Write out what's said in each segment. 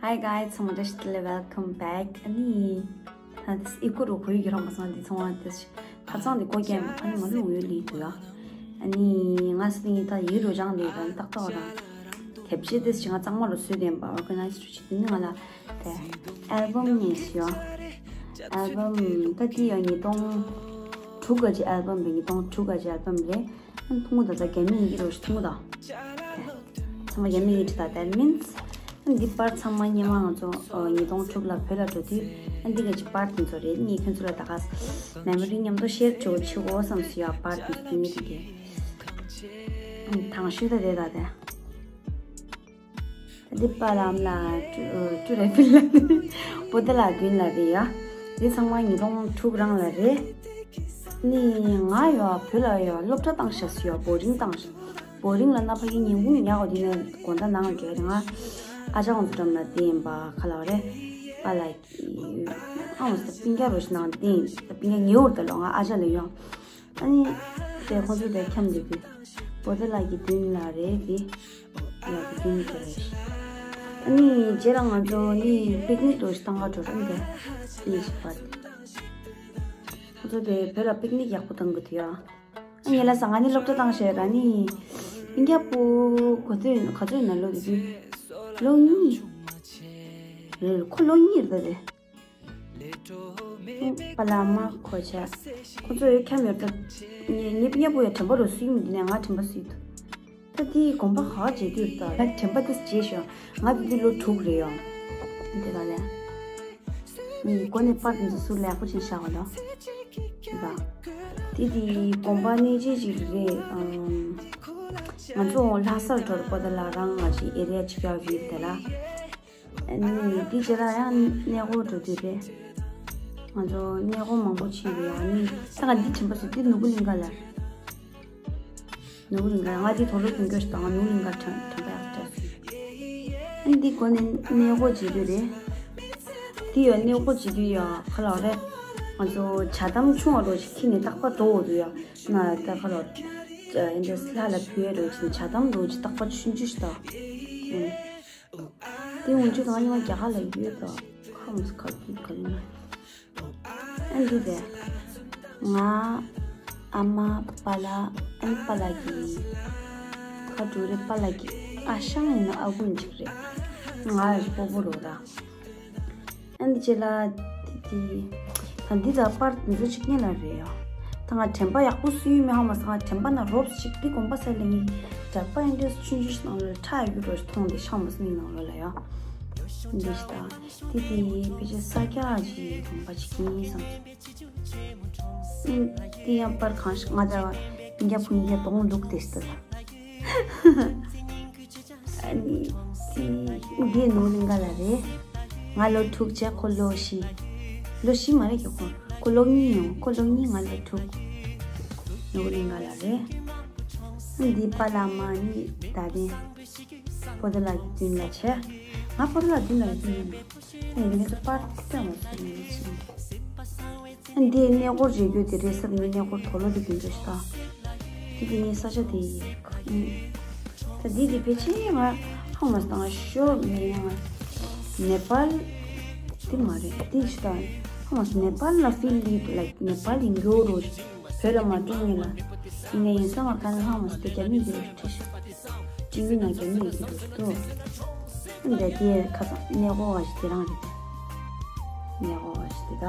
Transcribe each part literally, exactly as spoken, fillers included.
Hi guys, ཚང་མ་བཀྲ་ཤིས་བདེ་ལེགས། Welcome back. ཨ་ནི། ད་དེ་ཨི་ཀོ་རུ་གོ་ཡི་གི་རང་མ་སང་དེ་ཚོང་བ་དེ་ཁ་ཚང་དེ་གོ་རྒྱབ་ཨ་ནི་མ་ལུས་ཡོད་ལི་དུ་ཡ། ཨ་ནི་ང་སི་ནི་ད་ཡི་རུ་ཅང་དེ་རང་ཏག་ཏག་རང་། དེབ་ཆེ་དེ་ཞིག་ང་གཙང་མ་རུ་བཟོས་དེ་ཡིན་པ་organize རུ་ཆེ་དེ་ནི་ང་ལ་དེ་ཨལ་བམ་ཉེས་ཡོ། ཨལ་བམ་ད་དེ་ཡ་ཉིས་སྟོང་དྲུག་ག་ཅི་ཨལ་བམ་རེད། ཉིས་སྟོང་དྲུག་ག་ཅི་ཨལ་བམ་རེད། ཐུང་ངུ་དང་ད་རྒྱ་མི་ཡི་གེ་རོ་ཞིག་ཐུང་ངུ་དང་། ཚང་མ་རྒྱ་མི་ཡི་གེ་ད་that means འདི་པར་ཚང་མ་སྔོན་མ་ང་ཚོ་ཉིས་སྟོང་དྲུག་ལ་བོད་ལ་འགྲོ་དུས་ཨ་འདི་ག་ཅིག་པར་དེ་ཚོ་རེད། ངས་ཁྱོད་ཚོ་ལ་ད་ག་memory མཉམ་དུ་share བྱེད་འོ་བྱེད་འོ་བསམ་སུ་ཡ་པར་དེ་ཚོ་དེ་ཉིད་དེ་དེ་དང་ཤོས་ད་དེ་ད་དེ། འདི་པཱ་ལགས་ལ་ཀྲུ་ཀྲུ་རེ་ཕིལ་ལ་པོ་ཏི་ལ་དགུན་ལ་རེད་ཡ། འདི་ཚང་མ་ཉིས་སྟོང་དྲུག་རང་ལ་རེད། ནི་ང་ཡོ་བོད་ལ་ཡོ་སློབ་གྲྭ་བཏང་ཤག་སུ་ཡོ་boarding བཏང་ཤག boarding ལ་ན་ཕ་གི་ཉིན་གུང་ཉག་གོ་དེ་ནས་དགོང་དག་ནང་ལ་འགྲོ་ཡ་རེད། ང་ཨ་ཅག་ཁོང་ཚོ་འགྲམ་ལ་བསྡད་ཡིན་པ་ཁ་ལ་བ་རེད། པཱ་ལགས་ཀྱིས་ཨ་འོ་ས་པིན་རྒྱ་རོ་ཞིག་ནང་བསྡད་ཡིན། པིན་རྒྱ་ཉེ་བོར་ད་ལོ་ང་ཨ་ཅག་ལ་ཡོང་། ཨ་ནི་དེ་ཁོང་ཚོ་དེ་འཁྱམས་འདུག་གི་པོ་ཏི་ལགས་ཀྱི་མདུན་ལ་རེད་དེ། ལགས་ཀྱི་མདུན་དེ་རེད། ཨ་ནི་རྗེས་ལ་ང་ཚོ་ནི་པིག་ནིག་འགྲོ་ཞིག་བཏང་ག་འགྲོ་རམ་དེ་ནི་ཞིག་པར་ཁོང་ཚོ་དེ་བོད་ལ་པིག་ནིག་ཡག་པོ་བཏང་གི་འདུག་ཡ། ཨ་ངས་ལ་ས་ང་ནི་སློབ་གྲྭ་བཏང་ཤེས་ར་ནི་སྤུན་ཀྱག་པོ་ག་ཚོད་ག་ཚོད་ན་ལོ་དེ་དུས་ལོ་གཉིས་རེད། ཁོ་ལོ་གཉིས་རེད་ད་དེ། པ་ལ་མ་ཁོ་ཆ། ཁོ་ཚོ་ཡོད་ཁྱམ་ཡོད་ད། ངེད་ངེད་སྤུན་ཀྱག་པོ་ཡ་དྲན་པ་རུ་སུ་ཡིན་མི་འདི་ནས་ང་དྲན་པ་སུ་ཡིན་འདུག་ད་དེའི་དགོན་པ་ཧ་བརྗེད་དུས་ད་ང་དྲན་པ་དེ་བརྗེད་ཤོག་ང་དེ་དུས་ལོ་དྲུག་རེད་ཡོང་། དེ་ལ་ལས། ངའི་སྒོ་ནས་པར་དེ་ཚོ་སུ་ལེགས་པོ་ཅན་བཞག་པ་དང་། དེ་དང་། དེ་དེའི་དགོན་པ་གནས་ཆེན་ཅིག་རེད། ང་ཚོ་ལྷ་སར་འགྲོ་རུ་པོ་ད་ལ་རང་ང་ཅིག་ཨེ་རི་ཡ་ཅིག་ཡག་ཡོད་དེ་ལ། ཨ་ནི་འདི་རྗེས་ལ་ཡང་གནས་སྐོར་འགྲོ་དུས་རེད། ང་ཚོ་གནས་སྐོར་མང་པོ་ཕྱིན་རེད། ཨ་ནི་ད་ང་འདི་དྲན་པ་སོང་། འདི་ནོར་བུ་གླིང་ག་ལ་རེད། ནོར་བུ་གླིང་ག་ང་འདི་དོ་ལོ་ཀུན་སྐྱོ་ཞིག་དང་ནོར་བུ་གླིང་ག་དྲན་དྲན་པ་ཡག་ཅག་སོང་། ཨ་ནི་འདི་སྒོ་ནས་གནས་སྐོར་བྱེད་དུས་རེད། འདི་ཡོད་གནས་སྐོར་བྱེད་དུས་ཡོད་ཁ་ལག་རེད། ང་ཚོ་ཇ་དམ་ཆུང་བ་རོ་ཞིག་ཁྱེར་ནས་རྟག་པར་འགྲོ་འོ་དུས་ཡོད་ན་ད་ཁ་ལག་ཨེ་འདྲ་ལྷ་ལ་ཕུལ་ཡས་རོ་ཞིག་ཇ་དམ་རོ་ཞིག་རྟག་པར་ཆུང་ཆུང་ཞིག་དང་། དེ་འུན་ཆུ་དང་ཉི་མ་རྒྱ་གར་ལ་ཡོད་དོ། ཁམས་ག་གི་ག་ལུ་ན། ཨན་འདི་དེ། ང་། ཨ་མ་པ་ལ་ཨན་པ་ལ་གི། ཁ་དྲུ་རེ་པ་ལ་གི། ཨ་ཞང་ཡིན་ན་ཨ་ཁུ་འཇིག་རེད། ང་ཡི་སྤོ་བོ་རོ་ར། ཨན་འདི་ཅེ་ལ། དེ་དེ། ད་འདི་ད་པར་འདི་ཚོ་གཅིག་ཉན་ལ་རེད་ཡ། ད་ང་དྲན་པ་ཡག་པོ་སུ་ཡིན་མི་ཧ་མ་སང་དྲན་པ་ན་རོབ་ཅིག་འདི་དགོན་པ་སལ་ལ་ངའི་དྲན་པ་ཡིན་འདྲ་ཆུང་ཆུང་ཞིག་ནང་ལ་ཁྲ་ཡོད་རོ་ཞིག་མཐོང་དེ་ཤ་མ་སུ་ནི་ནང་ལོ་ལ་ཡ། འདི་ཞིག་ད་དེ་དེ་ཕལ་ཆེར་ས་སྐྱ་ཅིག་དགོན་པ་ཅིག་ཡིན་བསམ། དེ་ཡང་པར་གང་ཞིག་ང་ད་བ་ཡ་ཕུ་ཡ་གདོང་ལུག་དེ་ཞིག་ད། ཨ་ནི། འདི་ནོར་གླིང་ག་ལ་རེད། ང་ལོ་དྲུག་བྱས་ཁོ་ལོ་བཞི། ལོ་བཞི་མ་རེད་ཀྱི་ཁོ། ཁོ་ལོ་གཉིས་ཡོང་ཁོ་ལོ་གཉིས་ང་ལོ་དྲུག་ནོར་གླིང་ག་ལ་རེད། འདི་པ་ལ་མ་གཉིས་ད་དེ། པོ་ཏི་ལ་གི་མདུན་ལ་བྱས། ང་པོ་ཏི་ལ་མདུན་ལ་གི་མདུན་ཡིན་ནོ། ཨེ་ཡིན་ནི་ཚོ་པར་སྟོན་མ་སོང་ནི་ཡིན་ཕྱིན། ཨ་འདི་གནས་སྐོར་བྱེད་རྒྱུ་དེ་རེད་ཟེར་ནས་གནས་སྐོར་དོ་ལོ་དེ་གི་འགྲོ་ཤི་ད། དེ་དེ་ངའི་ས་ཆ་དེ་ཡིན། ད་འདི་དེ་ཕལ་ཆེར་ང་ཧ་མ་སྟངས་ཤོར་མེད་ཡང་ནེ་པཱལ་དེ་མ་རེད་དེ་ཤི་ད། ཧ་མ་སྟངས་ནེ་པཱལ་ལ་ཕིལ་ལི་ལ་ནེ་པཱལ་ཡིན་རྒྱུ་རོ། བོད་ལ་མ་འགྲོ་ངེས་ལ། ཡིན་ནའི་ཡིན་ས་མ་ག་ནས་ཧ་མ་སྟེ་རྒྱ་མི་འདི་རུ་ཁྲིད་ཤི། ཅིང་གི་ནང་རྒྱ་མི་ཡི་གི་འདུག་ཏོ། འདི་དེ་ཁ་སང་གནས་སྐོར་བ་ཞིག་དེ་རང་རེད། གནས་སྐོར་བ་ཞིག་དེ་ད།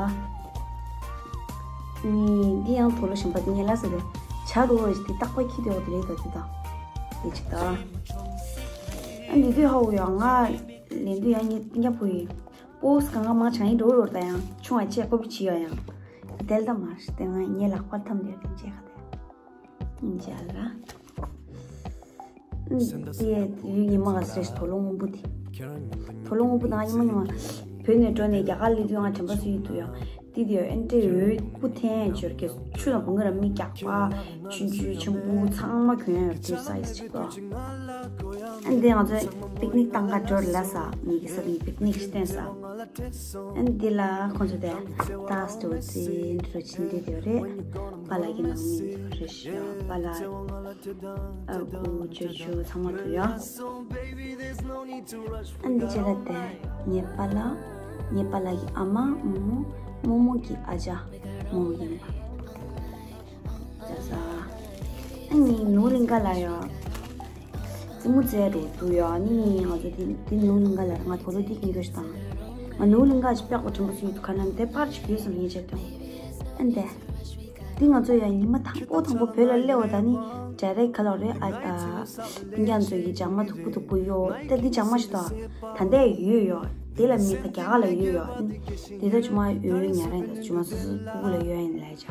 ནི་འདི་ཡང་དོ་ལོ་ཞིམ་པ་དེ་ངས་ལ་ཟེར་བས་བྱ་རུ་བ་ཞིག་དེ་རྟག་པ་ཁྱི་དེ་འོ་དེ་རེད་ད་དེ་ད། དེ་ཅིག་ད། ཨ་འདི་དུས་ཧ་འུ་ཡ་ང་ལེན་དུས་ཡང་ངས་སྤུན་ཀྱག་པོ་ཡི་པོ་སི་གང་ག་མང་ཆང་ཡིན་འགྲོ་རོ་ད་ཡང་ཆུང་བ་ཆེ་ཀོ་པི་བྱི་ཡ་ཡང་དེལ་ད་མ་ཞིག་དེ་ང་ངའི་ལག་པར་འཐམ་དེ་རེད་ཅེ་ཁ་དེ། ཡིན་ཅེ་ལ། དེ་ཡུལ་ཉི་མ་ག་སེ་དོ་ལོ་སྔོན་པོ་དེ། དོ་ལོ་སྔོན་པོ་དང་ཉི་མ་ཉི་མ། བོད་ནས་འགྲོ་ནས་རྒྱ་གར་སླེབས་དུས་ང་དྲན་པ་སུ་ཡིན་འདུག་ཡང་། དེ་དེ་ཨན་ཏྲེ་འོད་སྤུ་འཐེན་འབྱོར་གྱི་ཆུ་དང་བུང་གི་ར་མི་རྒྱག་པ། ཆུང་ཆུང་ཆེན་པོ་ཚང་མ་གྱོན་ཡོད་དུས་སའི་ཟི་ཅིག་ཏོ། ཨན་དེ་ང་ཚོ་པིག་ནིག་བཏང་ག་འགྲོ་ར་ལ་ས་ངེད་ཀྱི་ས་རིང་པིག་ནིག་ཤི་བསྟན་ས། ཨན་དེ་ལ་ཁོང་ཚོ་དེ་ཏཱས་ཏོ་ཙི་འདྲ་ཕྱིན་དེ་དེ་རེད། པཱ་ལགས་ཀྱི་ནང་མི་འདི་རེད་ཤག་པཱ་ལགས། ཨ་ཁུ་ཅོ་ཅོ་ཚང་མ་འདུག་ཡ། ཨ་འདི་ཅེ་ལ་དེ། ངའི་པཱ་ལགས། ངའི་པཱ་ལགས་ཀྱི་ཨ་མ། རྨོ་མོ། རྨོ་མོ་གི་ཨ་ཅག་རྨོ་མོ་ཡིན་པ། ཅག་ས། ཨ་ནི་ནོར་གླིང་ག་ལ་ཡོད། རྩེད་མོ་རྩེ་རུ་འདུག་ཡོད། ཨ་ནི་ང་ཚོ་དེ་དེ་ནོར་གླིང་ག་ལ་ང་ཐོ་ལོ་དེ་ཀིན་གོ་ཤི་དང་། ང་ནོར་གླིང་ག་ཅིག་པགས་པ་དྲན་པ་སུ་ཡོད་དུ་ཁ་ནང་དེ་པར་ཅིག་ཡོད་སམ་ཡིན་ཆེད་དང་། ཨ་འདས། འདི་ང་ཚོ་ཡང་ཉི་མ་དང་པོ་དང་པོ་བོད་ལ་སླེབས་པ་དང་ནི་direct ག་ལོག་རེད། ཨ་ཨ་སྤུན་ཀྱག་ཚོ་ཡི་ཇག་མ་མཐུག་པོ་མཐུག་པོ་ཡོད་ད། འདི་ཇག་མ་ཞིག་ད་ད་འདས་ཡོད་ཡོད། དེ་ལ་མི་ད་རྒྱ་གར་ལ་ཡོད་ཡོད། དེ་ད་ཆུ་མ་ཡོད་ཡོད་ཉ་རེད་ད། ཆུ་མ་སོ་སོ་ཕུ་གུ་ལ་ཡོད་ཡིན་ལ་ཡ་ཅག་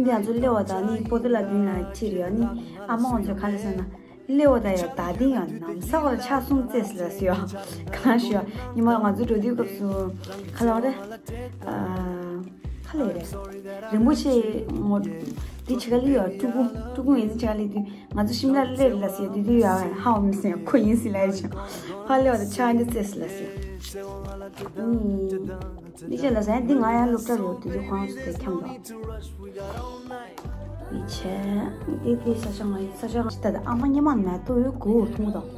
འདི་ང་ཚོ་སླེབས་པ་དང་ནི་པོ་ཏི་ལ་བདུན་ན་ཁྲིད་ཡོད་ནི། ཨ་མ་ང་ཚོ་ག་ལ་ཟེར་ན། སླེ་འོ་ད་ཡ་ད་དིང་ཡ་ནམ་ས་བར་ཆ་གསུམ་རྩེས་ལ་སི་ཡ། གང་ཞུ་ཡ། ཉི་མ་ང་ཚོ་འགྲོ་དུས་སྐབས་སུ་ཁ་ལོ་རེ། ཁ་ལེ་རེ། རིན་པོ་ཆེ་ངོ་། དེ་ཆི་ག་ལི་ཡ་ཀྲུ་གུ་ཀྲུ་གུ་ཡིན་ཆི་ག་ལི་དུས་ང་ཚོ་ཤིམ་ལ་སླེ་རེ་ལ་སི་ཡ་དུས་དུས་ཡ་ཧ་འོ་མི་སི་ཡ་ཁོ་ཡིན་སི་ལ་ཡ་ཆ། ཁ་ལེ་འོ་ད་ཆ་འདི་རྩེས་ལ་སི་ཡ། འདི་ཆ་ལ་ཟ་ཡ་འདི་ང་ཡ་སློབ་གྲྭ་རེ་དུས་དུས་ཁོང་སུ་དེ་ཁྱམས་རོགས། བྱས། འདི་དེ་ས་ཆ་ང་ཡི་ས་ཆ་ང་ཅི་ད་ད་ཨ་མ་ཉི་མ་ན་ཏོ་ཡོད་གོ་ཐུང་དང་།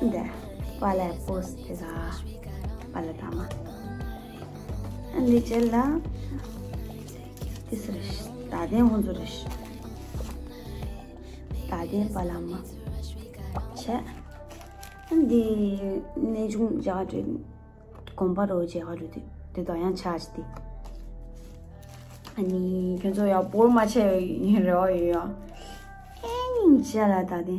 འདི་པ་ལ་པོ་སི་དེ་ད་པ་ལ་ད་མ། འདི་བྱས་ལ་དེ་ས་རེ་ད་དེ་ཧོན་ཚོ་རེ་ད་དེ་པ་ལ་མ། བྱས། འདི་གནས་ཆུང་རྒྱ་གར་དགོན་པ་རོ་བྱེད་ག་རུ་དེ་དེ་དང་ཡང་ཆགས་ཏེ། ཨ་ནི་ཁྱོད་ཚོ་ཡང་བོར་མ་ཆད་ཡིན་རེ་བ་ཡོད་ཡ། ཨེ་སྙིང་རྗེ་ལ་ད་དེ།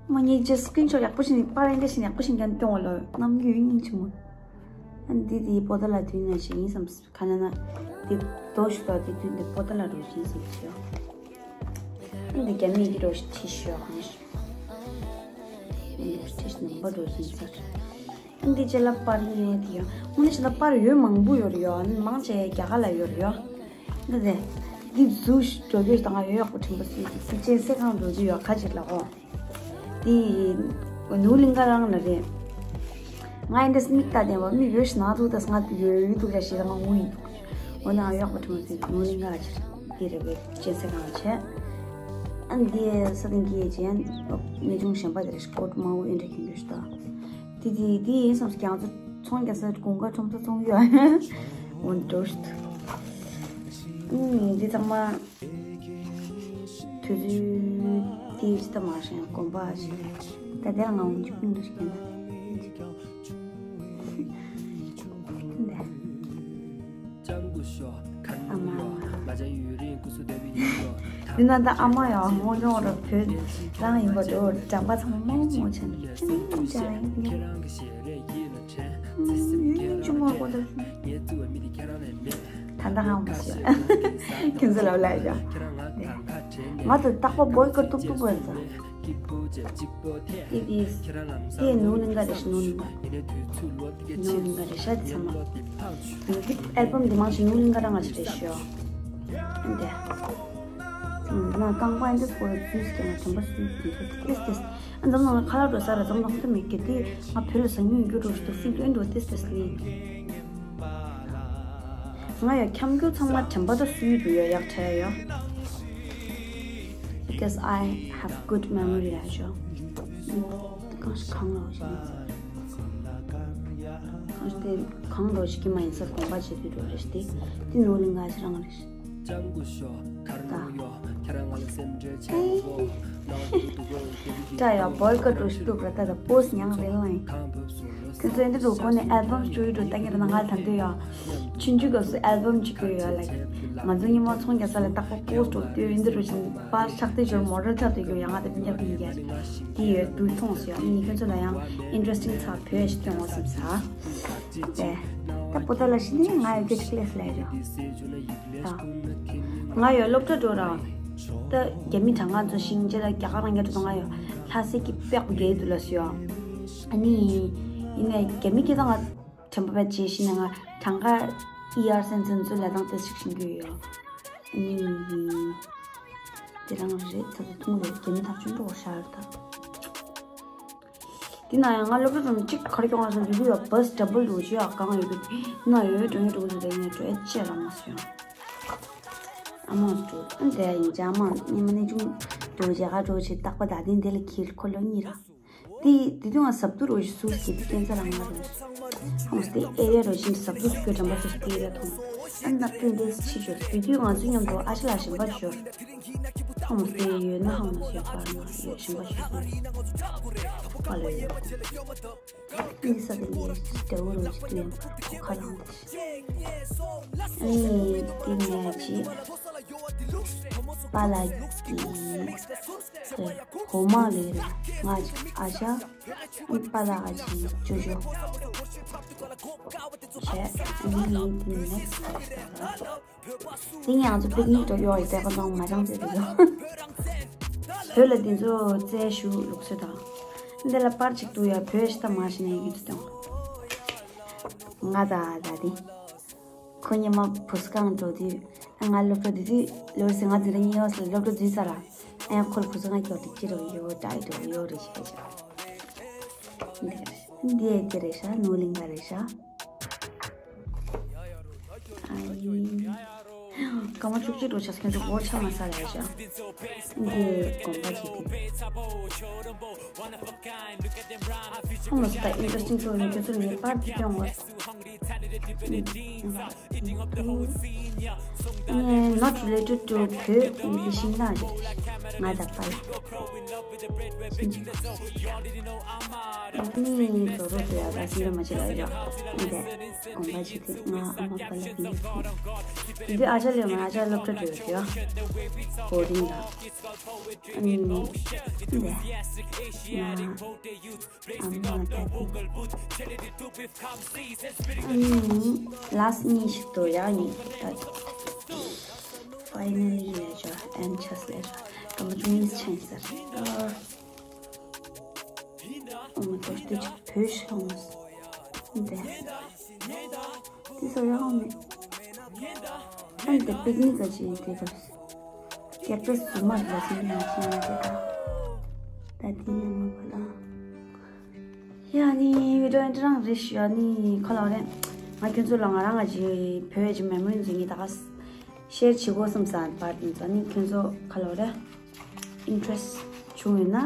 མ་ཉེས་ཀྱི་སྐྲིན་ཤོ་ཡག་པོ་ཞིག་ནི་པར་འདྲ་ཞིག་ཡག་པོ་ཞིག་ཀྱང་སྐྱོང་བ་ལོ་ནམ་རྒྱུན་སྙིང་རྗེ་མོ། ཨ་ནི་དེ་དེ་པོ་ཏ་ལ་དུས་ན་ཞིག་ཡིན་བསམ་ཁ་ན་ན། དེ་དོ་ཞུ་དོ་དེ་དུས་འདི་པོ་ཏ་ལ་རུ་ཞིག་ཡིན་བསམ་ཞུ། ཨ་ནི་རྒྱ་མི་གི་རོ་ཞིག་ཁྲིད་ཤོ་གང་ཞིག་ཁྲིད་ནམ་པ་འགྲོ་བཞིན་ཚར། འདི་རྗེས་ལ་པར་ནི་ཡོད་དེ་ཡོད། དངོས་གནས་བྱས་ན་པར་ཡོད་མང་པོ་ཡོད་རེད་ཡོད། མང་ཆེ་རྒྱ་གར་ལ་ཡོད་རེད་ཡོད། འདི་རེད། འདི་ཟུ་ཞིག་འགྲོ་རྒྱུ་དང་ཡོད་ཡག་པོ་དྲན་པ་སུས་ཀྱི་ཚིག་ཆེན་སེ་གང་འགྲོ་རྒྱུ་ཡོད་ཁ་ཅིག་ལ་ཧོ། འདི་ནུ་གླིང་ག་རང་ལ་རེད། ང་ཡི་འདྲ་སི་མིག་ལྟ་བསྡད་པ་མིག་ཡོད་ཞིག་ན་ཐུག་ད་སྔ་ཡོད་ཡོད་འདུག་ར་ཞེས་ང་ངུ་ཡིན་འདུག་འོ་ན་ཡོད་ཡག་པོ་དྲན་པ་སུས་ནུ་གླིང་ག་ཅིག་འདི་རེད་བས་ཅན་ས་གང་བྱས། ཨ་འདི་ས་སྟེང་གི་ཅན་གནས་ཆུང་གཞན་པ་དེ་རེད་ཀོ་ཏ་མ་འུ་ཨེ་འདྲ་གྱོན་རྒྱུ་ཞིག་ད། དེ་དེ་དེ་ཡིན་བསམ་སོང་ང་ཚོ་ཚོང་རྒྱག་ས་དགུན་ཁ་ཁྲོམ་ས་ཚོང་ཡོད། འོན་འགྲོ་ཞིག་ཨུམ་འདི་ཚང་མ་དུས་ཚོད་དེ་ཅི་ལྟ་མ་ཤེས་དགོན་པ་ཞིག་ད་དེ་ལ་ང་འོང་རྒྱུ་ཀུན་ཏུ་ཞིག་ཡིན་ད། ཨ་མ། འདི་ན་ད་ཨ་མ་ཡང་སྔོན་ཆུང་ར་བོད་རང་ཡིན་པ་འགྲོ་དྲན་པ་ཚང་མ་མང་མོ་ཆེན་ཨ་ནི་ཅང་ཡིན་ཡིན་ཆུང་བ་གོ་ད་ད་ད་ཧང་མ་ཤེས་ཁྱོད་ཚོ་ལ་ལ་ཡ་ང་ཚོ་རྟག་པ་བོད་སྐད་ཏུག་ཏུག་བོད་ཚོ། དེ་དེ་དེ་ནུ་ལིང་ག་རེ་ཤི་ནུ་ལིང་ག་ནུ་ལིང་ག་རེ་ཤ་དེ་ཚང་མ། ཨལ་བམ་འདི་མང་ཆེ་ནུ་ལིང་ག་རང་ང་ཞིག་རེད་ཤོ། འདི་ན་རྐང་པ་འདི་སྐོར་ཚུལ་སྐྱེ་ན་དམ་པ་སུས་ཀྱི་འདུག་ཏེས་ཏེས། ཨ་འཛམ་ནང་ཁ་ལག་འགྲོ་ས་ར་འཛམ་ནང་ཁོ་མེད་ཀྱི་དེ་ང་བོད་ལ་ཟ་ཉུང་རྒྱུ་འགྲོ་ཞིག་ཏུ་སུས་ལོན་འགྲོ་ཏེས་ཏེས་ལི། ང་ཡ་འཁྱམ་རྒྱུ་ཚང་མ་དྲན་པ་ད་སུའི་དུ་ཡོད་ཡག་ཁྲ་ཡ། Because I have good memory ལ་ཞོ། གང་ཞིག་གང་ལ་ཞིག་གང་ཞིག་དེ་གང་ལ་ཞིག་གི་མ་ཡིན་ས་དགོངས་པ་བྱེད་དུས་འགྲོ་རེ་ཞིག་དེ་དེ་ནོ་ལིང་ག་ཞིག་རང་རེ་ཞིག་ད། ད་ཡ་བོའི་ཀ་འགྲོ་ཞིག་ཏུ་བ་ད་ད་པོས་ཉང་རེ་ལ་ཡིན། ཁྱོད་ཚོ་འདི་འགྲོ་གོ་ནས་ཨལ་བམ་བཅོས་འགྲོ་ད་ངེད་ན་ང་ད་འདོད་ཡ། ཆུང་ཆུང་སྐབས་སུ་ཨལ་བམ་གཅིག་ཡོད་ཡ་ལ། ང་ཚོ་ཉི་མ་ཚོང་རྒྱག་ས་ལ་རྟག་པར་པོ་སི་ཊི་འགྲོ་དུས་འདི་རུ་བཞིན་པར་ཤག་ཏེ་འབྱོར་མོ་ཊ་ཆག་ཏེ་འགྱོ་ཡ་ང་ད་སྤུན་ཀྱག་སྤུན་ཀྱག་དེ་ཡོད་དུས་མཐོང་སོང་ཡ་ནི་ཁྱོད་ཚོ་ལ་ཡང་ཨིན་ཊ་རེ་སི་ཊིང་ཚ་བོད་ཞིག་སྟོན་འོང་བསམ་ས། དེ་ད་པོ་ཏ་ལ་ཤི་ནི་ང་ཡོད་ཀྱི་ཅིག་ལས་སླེབས་ར། ད་ང་ཡོད་སློབ་གྲྭ་འགྲོ་ར། ད་རྒྱ་མི་གྲངས་ཀ་ཚོ་ཤིང་ཅེ་ལ་རྒྱ་གར་རང་རྒྱ་འགྲོ་ང་ཡོད་ལྷ་སའི་གི་པེག་པུ་རྒྱལ་དུ་ལ་སུ་ཡོད། ཨ་ནི་ཡིན་ནའི་རྒྱ་མི་སྐད་ད་ང་དྲན་པ་བས་རྗེས་ཤི་ནས་ང་གྲངས་ཀ་ཨི་ཨར་སན་སན་ཚོ་ལ་དང་ཏེ་ཞིག་ཤིང་གི་ཡོད། ཨ་ནི་དེ་རང་རེད་ད་དེ་ཐུང་རེད་རྒྱ་མི་ཐག་ཆོད་འགྲོ་ཤར་ད། དེ་ན་ཡང་ང་སློབ་གྲྭ་དང་གཅིག་གར་སྐྱོང་བ་སོང་དུས་ཡོད་བྷ་སི་ཌབ་བལ་ཡོད་ཅི་ཡག་གང་ཡོད་གི་ན་ཡོད་འགྲོ་ཡོད་འགྲོ་གི་རེད་ངས་འགྲོ་ཡ་ཅེ་ར་མ་སོང་། ཨ་མ་འགྲོ་ཨ་འདྲ་ཡིན་ཅང་མ་ཉི་མ་ནི་ཅུང་འགྲོ་བྱེད་ག་འགྲོ་བྱེད་རྟག་པ་ད་དེ་འདི་ལ་ཁྱེར་ཁོ་ལོ་གཉིས་ར། དེ་དེ་དུས་ང་ཟབ་ཏུ་རོ་ཞིག་སུ་སྐྱེ་དུས་སྐྱེ་འཚར་རང་མ་རེད། ཧམ་སྟེ་ཨེ་རེད་རོ་ཞིག་ཟབ་ཏུ་སུ་སྐྱེ་དྲན་པ་སུ་སྐྱེ་རེད་མཐོང་། ཨ་ན་ཏིང་ཏིང་ཕྱི་འབྱོར་དེ་དུས་ང་ཚོ་མཉམ་དུ་ཨ་ཤ་ལ་ཞིམ་པ་འབྱོར། ཧམ་སྟེ་ཡོད་ན་ཧམ་སྟེ་ཡོད་པར་ན་ཡོད་ཞིམ་པ་འབྱོར། ཨ་ལོ་ཡོད། ཨིན་ས་དེ་ཡོད་ཞིག་དེ་འུ་རོ་ཞིག་ཏུ་ཡང་ཁོ་ཁ་ལང་དེ་ཞིག་ཨེ་དེ་ནས་ཅི་པ་ལ་གི་གོ་མ་ལེ་ར་ང་ཨ་ཤ་པ་ལ་ཨ་ཅི་ཅོ་ཅོ་བྱས་ཨ་ནི་དེ་ནེག་སི་དེ་ཡང་ཚོ་པིག་ནིག་འགྲོ་ཡོག་ཡི་དེ་ཁོ་ཚོ་མ་ཅང་ཙེ་དེ་ཡོ། བོད་ལ་དེ་ཚོ་རྩལ་ཞུ་ལུགས་སྲོལ་དང་། འདི་ལ་པར་ཅིག་ཏུ་ཡ་བོད་ཤི་ཐ་མ་ཤི་ནས་ཡིན་ཚུལ་དང་། ང་དང་ད་དེ། ཁོ་ཉི་མ་བུ་སྐང་འགྲོ་དུས། ང་སློབ་གྲྭ་དུས་དུས་ལོར་སི་ང་དེ་རིང་ཉི་ཡོ་སི་སློབ་གྲྭ་དུས་ཚར་ར། ཨེ་ཁོལ་བུ་སྐང་སྐྱོ་དེ་ཅི་རོ་ཡོ་ཏྲའི་རོ་ཡོ་རེ་ཤི་ཧེ་ཅ། འདི་དེ་རེད་ཤ་ནོ་ལིང་ག་རེད་ཤ། ཨ་ཡིན། སྐར་མ་བཅུ་གཅིག་འགྲོ་ཆགས་ཁྱོད་ཚོ་སྒོར་ཆ་མ་ས་རེད་ཤ། འདི་དགོན་པ་ཅིག་དེ། ཧམ་ལོ་སི་ད་ཨིན་ཊ་རེ་སི་ཊིང་ཚོ་ནི་ཁྱོད་ཚོ་ངའི་པར་དེ་སྟོན་འོ། ངས་not related to བོད་ཀྱི་ཤིང་ནགས་རེད། ང་དང་པ་ལ། ཨ་ནི་རོ་རོ་དེ་ཡ་ད་སེམས་པ་མ་བྱེད་ལ་ཡོད། ཨ་ནི་དེ་དགོན་པ་ཞིག་དེ་ང་ཨ་མ་པ་ལ་ཕན་ཚུན། དེ་དུས་ཨ་ཅག་ལས་མ་ཨ་ཅག་སློབ་གྲྭ་འགྲོ་ཡོད་ཡ། བོར་ཌིང་ལ། ཨ་ནི་དེ་ང་ཨ་མ་ད་དེ། ཨ་ནི་ལ་སི་ཊི་གཉིས་ཤིག་ཏུ་ཡག་ཡིན་ད། ཕའི་ནལ་ལི་ལས་ཆོག་ཨན་ཆས་ལས་ཆོག་སྐར་མ་བཅུ་གཉིས་ཆན་ཟེར། ཨོ་མ་ཏོ་དེ་ཅིག་བོད་ཤོང་། འདི་དེ་སོ་ཡག་མེད། ཨན་དེ་པིག་ནིག་ག་ཅིག་དེ་ག་སྐྱེ་པོ་སུ་མ་ལ་སི་ལ་ཤི་ན་དེ་ག་ད་དེ་ཡང་མ་པ་ལ། ཡ་ནི་བི་ཌིའོ་འདི་རང་རེད་ཤི་ཡ་ནི་ཁོ་ལ་རེད། ང་ཁྱོད་ཚོ་ལ་ང་རང་ང་ཅི་བོད་ཀྱི་མེ་མོ་རི་འཛིན་གྱི་ད་ག་ཤེར་བྱེད་དགོས་བསམ་ས་པར་འདི་ཚོ་ནི་ཁྱོད་ཚོ་ཁ་ལོ་རེད། ཨིན་ཊི་རེ་སི་ཊི་བྱུང་ཡོད་ན་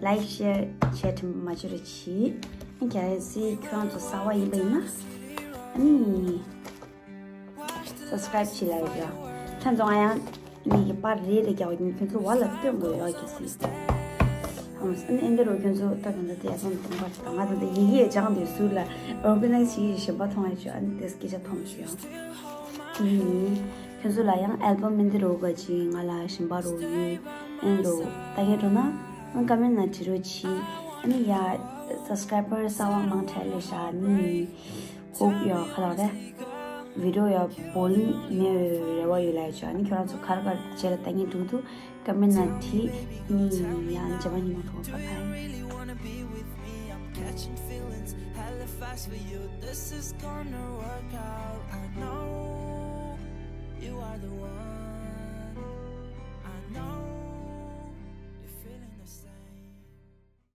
ལའིཀ་ཤེར་བྱེད་དྲན་མ་བྱེད་རེ་གྱིས། ཨ་གལ་སྲིད་ཁྱོད་རང་ཚོ་གསར་པ་ཡིན་པ་ཡིན་ན་ཨ་ནི། སབ་སི་ཀ་རའིབ་བྱེད་ལ་ཡོད་ཀྱང་། ཁྱོད་ཚོ་ང་ཡང་ངེད་ཀྱི་པར་རེ་རེ་རྒྱག་པ་ཡིན་ཁྱོད་ཚོ་བར་ལ་སྟོན་དགོས་ཡོད་ཀྱི་སྲིད། ཨ་ནི་ཨེ་འདི་རུ་ཁྱོད་ཚོ་ད་ག་འདྲ་དེ་ཡ་སོང་དང་པར་དང་ང་ད་ལྟ་ཡི་གེ་ཡ་སྦྱང་དུས་ཟུར་ལ་ཨོར་ག་ནའི་ཛི་བྱེད་ཀྱི་ཞེན་པ་མཐོང་ཡ་ཆོད་ཨ་ནི་དེ་སྐད་ཆ་མཐོང་ཆོད་ཡང་། ཨ་ནི་ཁྱོད་ཚོ་ལ་ཡང་ཨལ་བམ་མིན་འདི་རུ་ག་ཅིག་ང་ལ་ཞེན་པ་རུ་ཡོད་ཨེ་རུ་ད་ངས་འགྲོ་ན་ཨ་ཀ་མེན་ན་བྲིས་རོགས་གྱིས། ཨ་ནི་ཡ་སབ་སི་ཀ་རའིབ་བར་གསར་པ་མང་དྲགས་ལས་ཤ་ནི། ཧོབ་ཡོད་ཁ་ལག་རེད། བི་ཌིའོ་ཡོད་བོ་ལིང་མེད་རེ་བ་ཡོད་ལ་ཡོད་ཅོ་ཨ་ནི་ཁྱོད་རང་ཚོ་གར་གར་རྗེས་ལ་ལྟ་ཉན་འགྲོ་འདུག་ཀ་མེན་ན་བྲིས་ནི་ཡང་རྗེས་མ་ཉིན་མོ་ཐོག་པ་ཕན།